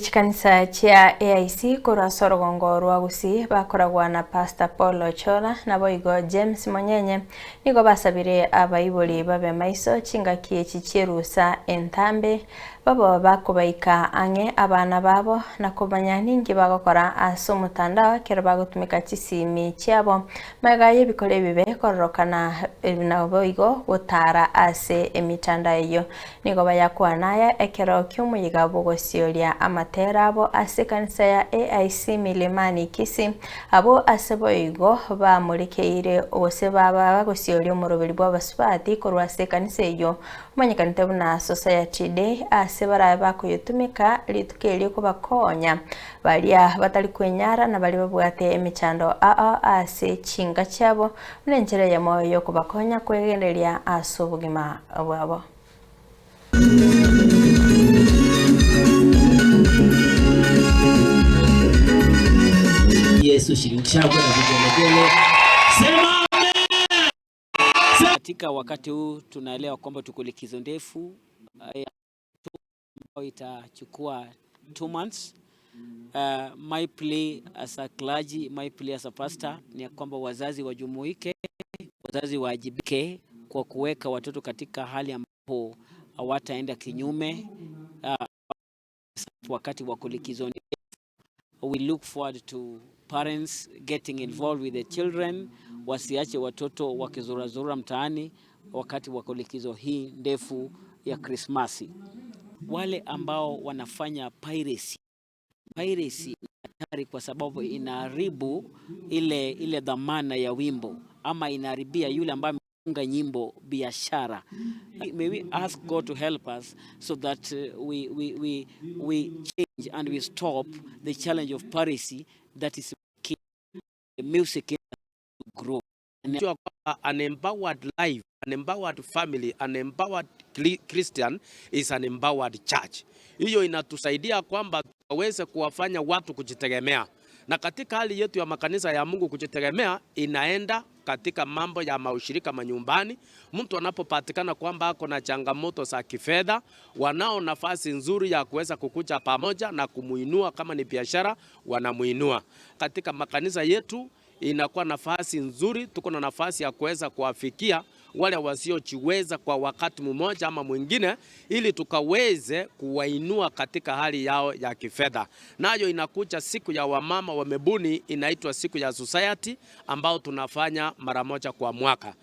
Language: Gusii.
chikanisa chia AIC korwa ase orogongo rwa Gusii bakoragwa na Pastor Paul Ochola naboigo James Monyenye nigo basabire abaibori babe maiso chingaki echi chierusa entambe Babo bakobaika ang'e abana babo na komanya ninki bagokora ase omotandao ekero bagotumeka chisimi chiabo. Magega y'ebikora ebibe kororokana naboigo gotara ase emetandao eyio. Nigo bayakwana aya ekero ki'omoyega bw'ogosioria amatera abo ase ekanisa ya AIC Milimani Kisii, abwo ase boigo bamorekeire gose baba bagosioria omoroberi bw'abasubati korwa ase ekanisa eyio Omanyekanete buna Society Day ase barabe bakoyotumeka rituko erio kobakonya baria batari kwenyara na baria babwate emechando ao ase chinka chiabo buna enchera eyemo yokobakonya kwegendereria ase obogima bwabo. Yesu shangwe na vigelegele. Sema amen. Katika wakati huu tunaelewa kwamba tuko likizo ndefu eh, ambayo itachukua two months. Uh, my plea as a clergy, my plea as a pastor ni ya kwamba wazazi wajumuike, wazazi waajibike kwa kuweka watoto katika hali ambapo hawataenda kinyume uh, wakati wako likizoni. We look forward to parents getting involved with the children, wasiache watoto wakizurazura mtaani wakati wako likizo hii ndefu ya Krismasi. Wale ambao wanafanya piracy, piracy ni hatari kwa sababu inaharibu ile, ile dhamana ya wimbo ama inaharibia yule ambaye ametunga nyimbo biashara. May we ask God to help us so that uh, we, we, we, we change and we stop the challenge of piracy that is making the music industry to grow. Najua kwamba an empowered life, an empowered family, an empowered Christian is an empowered church. Hiyo inatusaidia kwamba tuweze kuwafanya watu kujitegemea, na katika hali yetu ya makanisa ya Mungu kujitegemea inaenda katika mambo ya maushirika manyumbani. Mtu anapopatikana kwamba ako na changamoto za kifedha, wanao nafasi nzuri ya kuweza kukuja pamoja na kumuinua, kama ni biashara wanamuinua. Katika makanisa yetu inakuwa nafasi nzuri, tuko na nafasi ya kuweza kuwafikia wale wasiojiweza kwa wakati mmoja ama mwingine, ili tukaweze kuwainua katika hali yao ya kifedha. Nayo inakuja siku ya wamama wamebuni, inaitwa siku ya society, ambao tunafanya mara moja kwa mwaka.